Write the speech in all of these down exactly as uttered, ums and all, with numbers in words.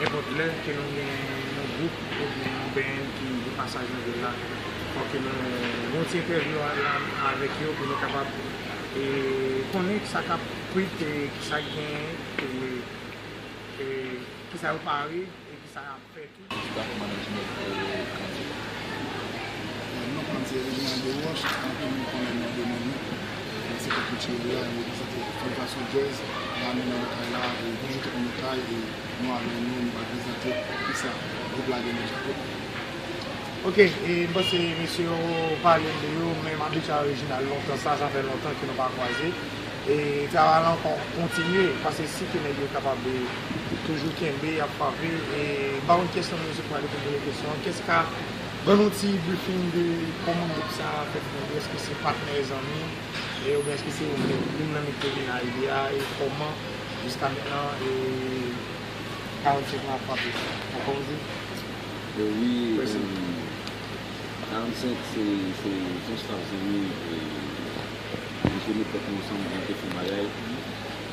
Nenpòt lè ke nou gen yon gwoup oubyen yon band ki de pasaj nan vil la, fò ke nou gen yon ti entèvyou a- a- avèk yo pou nou kapab e, konnen kisa k ap kwit, e, kisa k genyen, e, e, kisa yo pare, e kisa y ap fè tou. Staff management e kantika. Non, m se Reginald Desroches, anpil moun konnen m nan domèn nan. Nan sektè kiltirèl la, m reprezante Fòm Fason Jazz, la nou nan lokal la, e bonjou tout moun nan kay, e nou avè nou, nou pral prezante kisa gwoup la gen nan Dyakout. Ok, e m panse mesye yo pale m de yo, men m abitye a Reginald lontan, sa, sa fè lontan ke nou pa kwaze. E travay la ankò kontinye, paske si ke nèg yo kapab toujou kenbe, y ap frape. E m pa konn kiyès nan nou se pral pou poze kesyon an. Kiyès ka ban nou ti briefing de kòman gwoup sa a fèt fondé? Èske se patnè, zanmi, e oubyen èske se youn nan nèg ki te vin a ide a? E kòman jiska mentnan e karannsenk lan ap frape? Ankò yon di? E wi, Mèsi. Karannsenk se se se yon staff zanmi, e nou te met tèt nou ansanm pou nou te fè yon bagay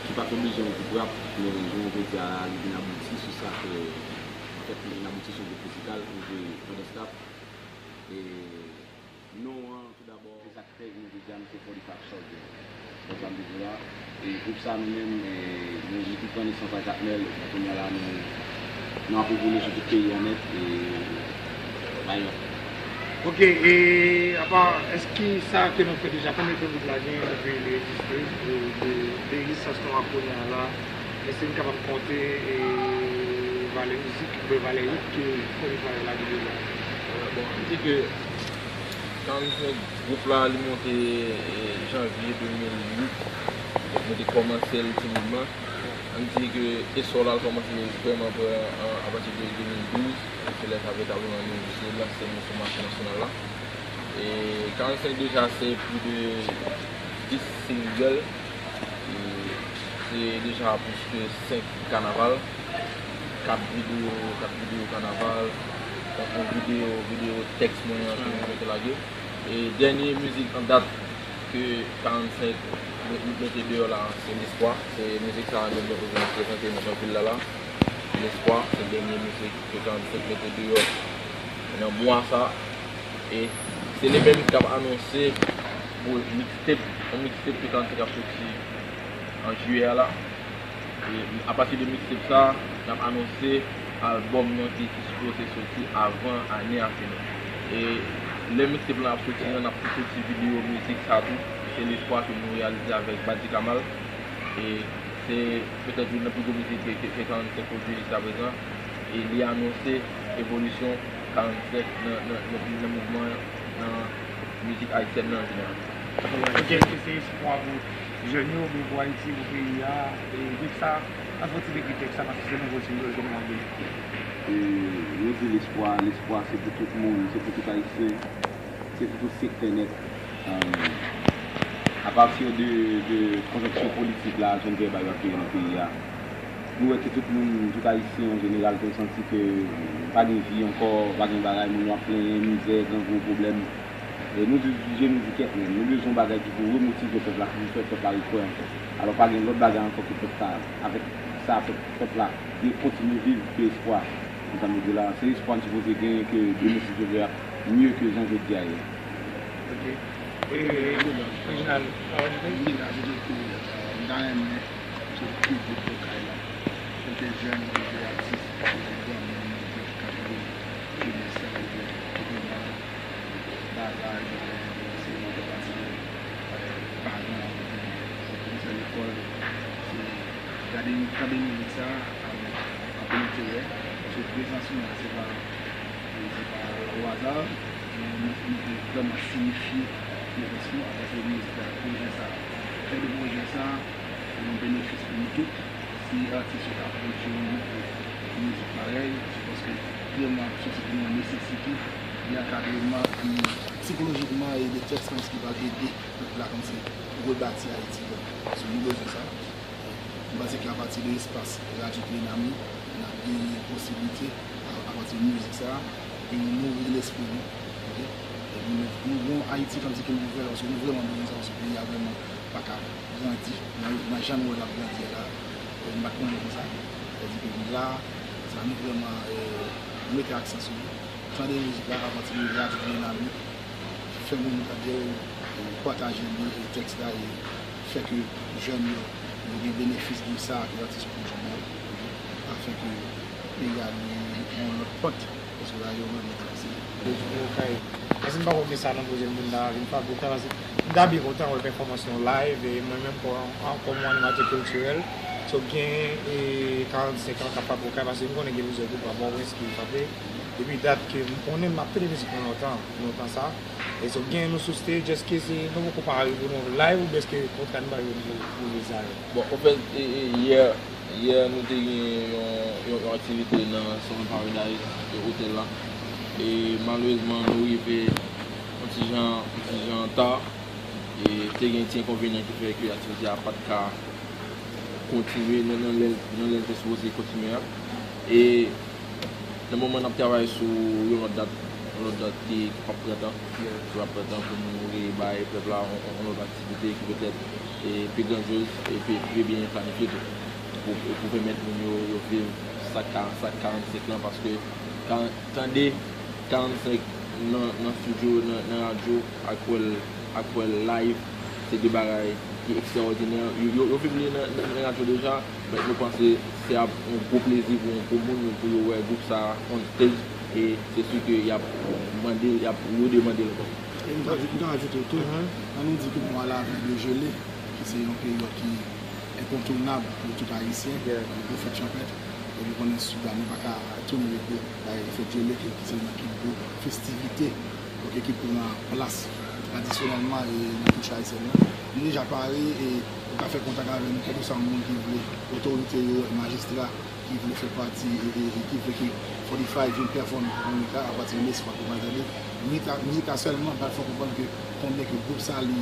ki pa t oblije yon gwoup rap, men jounen jodi a la li vin abouti sou sa ke, anfèt, li vin abouti sou yon gwoup mizikal, nou jwe pandan staff. E non an, toudabò, se sa k fè jounen jodi a nou se Forty Five Soldier. Konprann sa m vle di la? E gwoup sa nou menm, e, nou, nou tout pran nesans ak Jakmèl, e kounye a la nou, nou ap evolye sou tout peyi an nèt, e bay lòt. Ok, e apa, èske sa ke nou fè deja, konbyen tan gwoup la gen depi li egziste, e de, de egzistans nou a kounye a la, èske n kapab konte, e, valè mizik, oubyen valè hit ke Forty Five lage deja? Bon, m di ke Karannsenk, gwoup la, li monte, e, janvye de mil uit. Nou te kòmanse l timidman. Ann di ke esò la, l kòmanse vrèman pran an, apati de de mil douz. Se lè sa veritableman nou, nou lanse nou sou mache nasyonal la. E Karannsenk deja se plis de dis single. E se deja plis ke senk kanaval, kat videyo, kat videyo kanaval, yon, yon videyo, videyo tèks mwen an ke mwen te lage. E dènye mizik an dat ke Karannsenk met- mete deyò la, se Lespwa. Se mizik sa a nou mwen prezante nan vil la la. Lespwa, se dènye mizik ke Karannsenk mete deyò nan mwa sa. E se li menm k ap anonse pou mixtape, yon mixtape ke Karannsenk ap soti an jiyè a la. E apati de mixtape sa, n ap anonse albòm nan ki, ki sipoze soti avan ane a fini. E lè mixtape lan ap soti an, n ap tou soti videyo mizik sa tou. Se Lespwa ke nou reyalize avèk Badi Kamal. E se petèt youn nan pi gwo mizik ke, ke, ke Karannsenk pwodui jiskaprezan. E li anonse evolisyon Karannsenk nan, nan, nan, nan mouvman, nan mizik ayisyèn nan an jeneral. Ok, èske se espwa pou jèn yo, oubyen pou Ayiti, pou peyi a? E gwoup sa, ann fè yon ti dekri tèks sa, paske se nouvo single ke nou lage. E, yo di lespwa, lespwa se pou tout moun, se pou tout Ayisyen, se pou tout sektè nèt. Apati de, de konjonksyon politik la, jan n vè bagay yo ap vire nan peyi a, nou wè ke tout moun, tout Ayisyen an jeneral, te santi ke pa gen vi ankò, pa gen bagay, moun yo ap plenyen, mizè, grangou, pwoblèm. E nou di, di je nou di kèt menm, nou bezwen yon bagay ki pou remotive pèp la, ki pou fè pèp la rekwè ankò. Alò, pa gen lòt bagay ankò ke pèp la, avèk sa pèp, pèp la, dwe kontinye viv ke espwa. Konprann sa m vle di la, se espwa n sipoze genyen ke demen, si Dye vle, ap mye ke jan jodi a ye. Ok. E, Reginald, pa ajoute? Wi, ajoute ke, e, m ta renmen sou piblik lokal la. Kote jèn, kote atis, kote granmoun, kote k ap jwe jenès la, kote, kote nan bagay, kote se yon pati de, e, paran, kote pwofesè lekòl, se gade, tande mizik sa a avèk anpil enterè, paske prezans nou an, se pa, se pa o aza, nou, nou, nou te vrèman siyifye prezans nou apati de mizik la, pwojè sa a. Fè de pwojè sa a, se yon benefis pou nou tout. Si atis yo ka pwodui yon nouvo mizik parèy, se paske vrèman ap soti pou yon nesesite de ankadreman ki sikolojikman e de tèks kòmsi ki pral ede pèp la kòmsi rebati Ayiti. Donk, so, nou bezwen sa. M panse ke apati de espas Radyo Trinami, n ap genyen posiblite, a, apati de mizik sa a, pou nou nouri lespri nou. Ok? Epi nou, nou gen yon Ayiti kòmsi ke nou ouvè, paske nou vrèman bezwen sa, paske peyi a vrèman pa ka grandi nan, nan jan nou wè l ap grandi a la. E, m pa t konnen konsa. Sa di ke nou la, Nou vrèman, eh, mete aksan sou li. Tande mizik la, apati de radyo dinamik, fè moun yo tande l, e pataje li, e tèks la, e fè ke jèn yo, yo gen benefis de sa ke atis yo kontinye, afin ke peyi a li pran yon lòt pant, paske la yo renmen tèks yo. Yo kay. Paske m pa konn sa nan koze moun la, vin frape okay, paske m ta byen kontan wè pèfòmans nou live, e mwen menm kòm, kòm yon animatè kiltirèl, so gen, e, karannsenk an k ap frape okay, paske m konnen gen plizyè gwoup a Pòtoprens ki frape. Depi dat ke m konnen m ap tande mizik mwen lontan, lontan sa. E so gen nou sou stage, èske se nou poko pare pou nou live oubyen èske kontra nou pa rive pou, pou rezay? Bon, anfèt, e, e, yè, yè nou te gen yon, yon, yon aktivite nan Summer Paradise, e, otèl la. E malerezman, nou rive yon ti jan, yon ti jan ta. E te gen ti enkonvenyan ki fè ke aktivite a pa t ka kontinye nan, nan lè, nan lè l te sipoze kontinye a. E nan moman n ap travay sou yon lòt dat, yon lòt dat ki, ki p ap pran tan, ki p ap pran tan pou nou rebay pèp la yon, yon, yon lòt aktivite ki petèt, e, pi grandyoz e pi, pi byen planifye tou. Pou, pou pèmèt moun yo, yo viv sa ka, sa karannsenk lan, paske ka, tande karannsenk nan, nan estidyo, nan, nan radyo, ak wè l, ak wè l live, se de bagay ki ekstraòdinè. Yo, yo, yo viv li nan, nan, nan radyo deja, men nou panse se ap yon gwo plezi pou yon gwo moun pou yo wè gwoup sa a on stage, e se si ke y ap mande l, y ap redemande l ankò. E m ta, m ta ajoute tou, an nou di ke nou a la vèb de jele, ki se yon peryòd ki enkontounab pou tout Ayisyen, pou fèt chanpèt. E nou konnen Sid la, nou pa ka tounen ledo bay fèt jele, ki, ki se yon, ki gwo festivite, ok, ki pran plas tradisyonèlman e nan kilti ayisyèn nan. Nou deja pare e nou ka fè kontak avè nou, kèlkeswa moun ki vle, otorite yo, majistra, ki vle fè pati e, e, e ki vle ke Fortify vin pèfòme pou piblik la, apati de lespwa ke w pral tande. Mizik la, mizik la sèlman pral fè w konprann ke konbyen ke gwoup sa li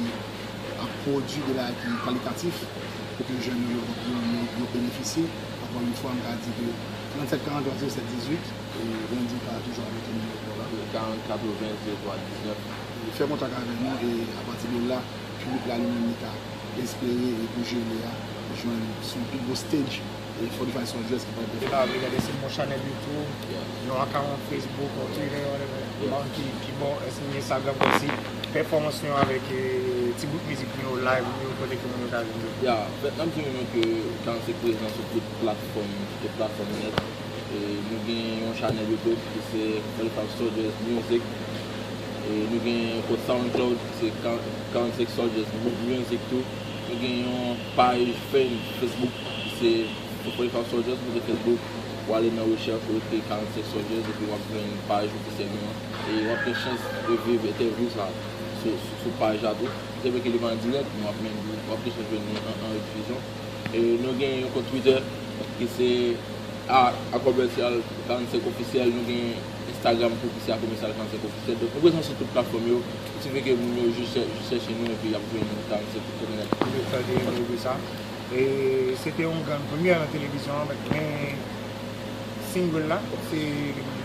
ap pwodui de bagay ki kalitatif pou ke jèn yo, yo, yo, yo, yo benefisye. Ankò yon fwa, m ka di ke trannsenk karanntrwa zewo sèt dizuit, e Wendy ka toujou anote nimewo la. Karannkat katreven zewo twa diznèf. Fè kontak avè nou e apati de la, piblik la li menm li ka espere e pou jele a jwenn sou pi gwo stage e Fortify Soldiers ki pral pèfòme. Depi la, vle gade se yon chanèl YouTube, yon account Facebook, yon Twitter, whatever. Bon, ki, ki bon, èske Instagram osi. Pèfòmans nou avèk, e, ti bout mizik nou yo live, nou yo kote ke moun yo ka vin yo. Ya, fèt, n ap di moun yo ke karannsenk prezan sou tout platfòm, tout platfòm nèt. E nou gen yon chanèl YouTube ki se Forty Five Soldiers Music. E nou gen yon kont SoundCloud ki se karannsenk Soldiers Mu-, Music tou. Nou gen yon paj fan Facebook ki se Forty Five Soldiers, nou te Facebook, w ale nan rechèch, ou ekri karannsenk Soldiers, epi w ap jwenn paj ofisyèl nou an. E w ap gen chans reviv entèvyou sa sou, sou, sou paj la tou. Se vre ke li pa an dirèk, men w ap menm, w ap gen chans jwenn li an, an redifizyon. E nou gen yon kont Twitter ki se a, a komèsyal karannsenk ofisyèl, nou gen Instagram tou ki se a komèsyal karannsenk ofisyèl. Donk, nou prezan sou tout platfòm yo. Sifi ke moun yo jis chè-, jis chèche nou epi y ap jwenn nou karannsenk sou entènèt. Mwen tande entèvyou sa. E se te yon grenn premyè nan televizyon an, men single la, se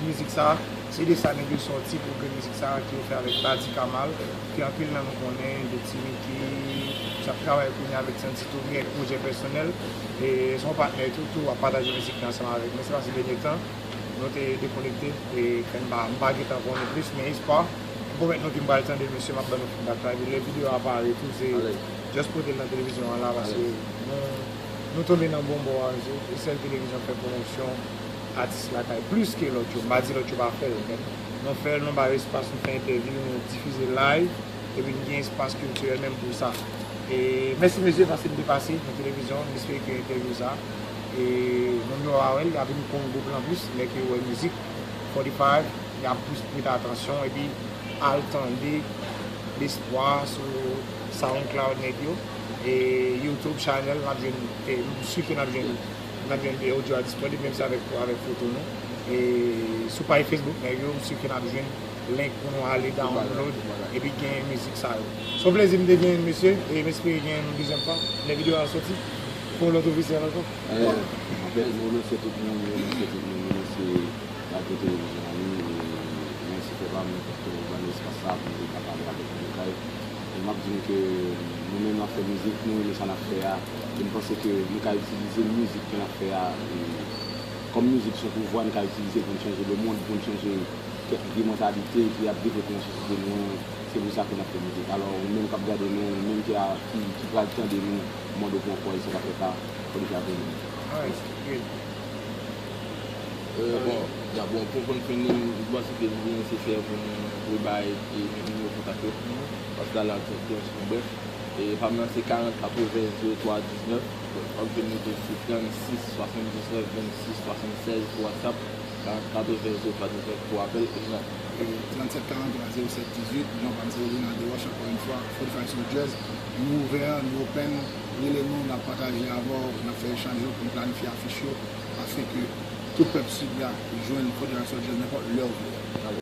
mizik sa, se de sa nèg yo sòti pou grenn mizik sa ki yo fè avèk Badi Kamal, ke anpil nan nou konnen, de Timiky, sa ap travay kounye a avèk Santi Touré, pwojè pèsonèl, e se yon patnè tou, tou ap pataje mizik li ansanm avèk mwen, se pa si dènye tan. Nou te dekonekte, e m pa, m pa gentan konnen plis, men espwa, m pwomèt nou ke m pral tande misye, m ap ban nou feedback la. Epi lè videyo a parèt tou, se just pote l nan televizyon an la, paske nou, nou tonbe nan bon bò a, se, se sèl televizyon k fè pwomosyon atis lakay plis ke lòt yo. M pa di lòt yo pa fè l, men nou fè l, nou ba yo espas, nou fè entèvyou, nou difize live. Epi n gen espas kiltirèl menm pou sa. E mèsi mesye, paske m te pase nan televizyon, m espere ke entèvyou sa, e moun yo a wè l, y a vin kon gwoup lan plis, lè ke yo wè mizik Forty Five, y a plis prete atansyon, epi al tande Lespwa sou SoundCloud nèg yo, e YouTube channel, n ap jwenn, e m si ke n ap jwenn, n ap jwenn de odyo a disponib, menm si avèk, avèk foto nou. E sou paj Facebook nèg yo, m si ke n ap jwenn link pou nou ale download epi gen mizik sa yo. Se yon plezi m te genyen, mesye, e m espere genyen yon dezyèm fwa lè videyo a sòti pou yon lòt ofisyèl ankò. Anfèt, nou remèsye tout moun, nou remèsye tout moun, nou remèsye Radyo Televizyon an, wi, e mèsi pèp la, mèsi pou ban nou espas sa pou nou ka pale avèk moun yo kay. E m ap di nou ke nou menm n ap fè mizik, nou renmen sa n ap fè a, e m panse ke nou ka itilize mizik ke n ap fè a, e Kòm mizik se yon pouvwa n ka itilize pou n chanje lemonn, pou n chanje kèk vye mantalite ki ap devlope nan sosyete nou an, se pou sa ke n ap fè mizik. Alò, ou menm k ap gade nou, ou menm ki, a, ki, ki pral tande nou, m mande w pou ankouraje sa k ap fèt la, fò deja vini. Alright, good. Euh, bon, ya, bon, pou, pou n fini, m panse ke nou se fè pou nou rebay e nimewo kontak yo. Paske la, la, se yon brèf. E pa m nan se karant katreven zewo twa diznèf. Fòk vin nou sou trannsis swasanndiznèf vennsis swasannsèz pou WhatsApp, karant katreven zewo twa diznèf pou apèl. Reginald. Trannsèt karantwa zewo sèt dizuit, non pa m se Reginald Desroches, ankò yon fwa, Fortify Soul Jazz, nou ouvè, nou open, rele nou, n ap pataje avè w, n ap fè echanj yo pou n planifye afich yo, afin ke tout pèp Sid la jwenn Fortify Soul Jazz nenpòt lè w vle.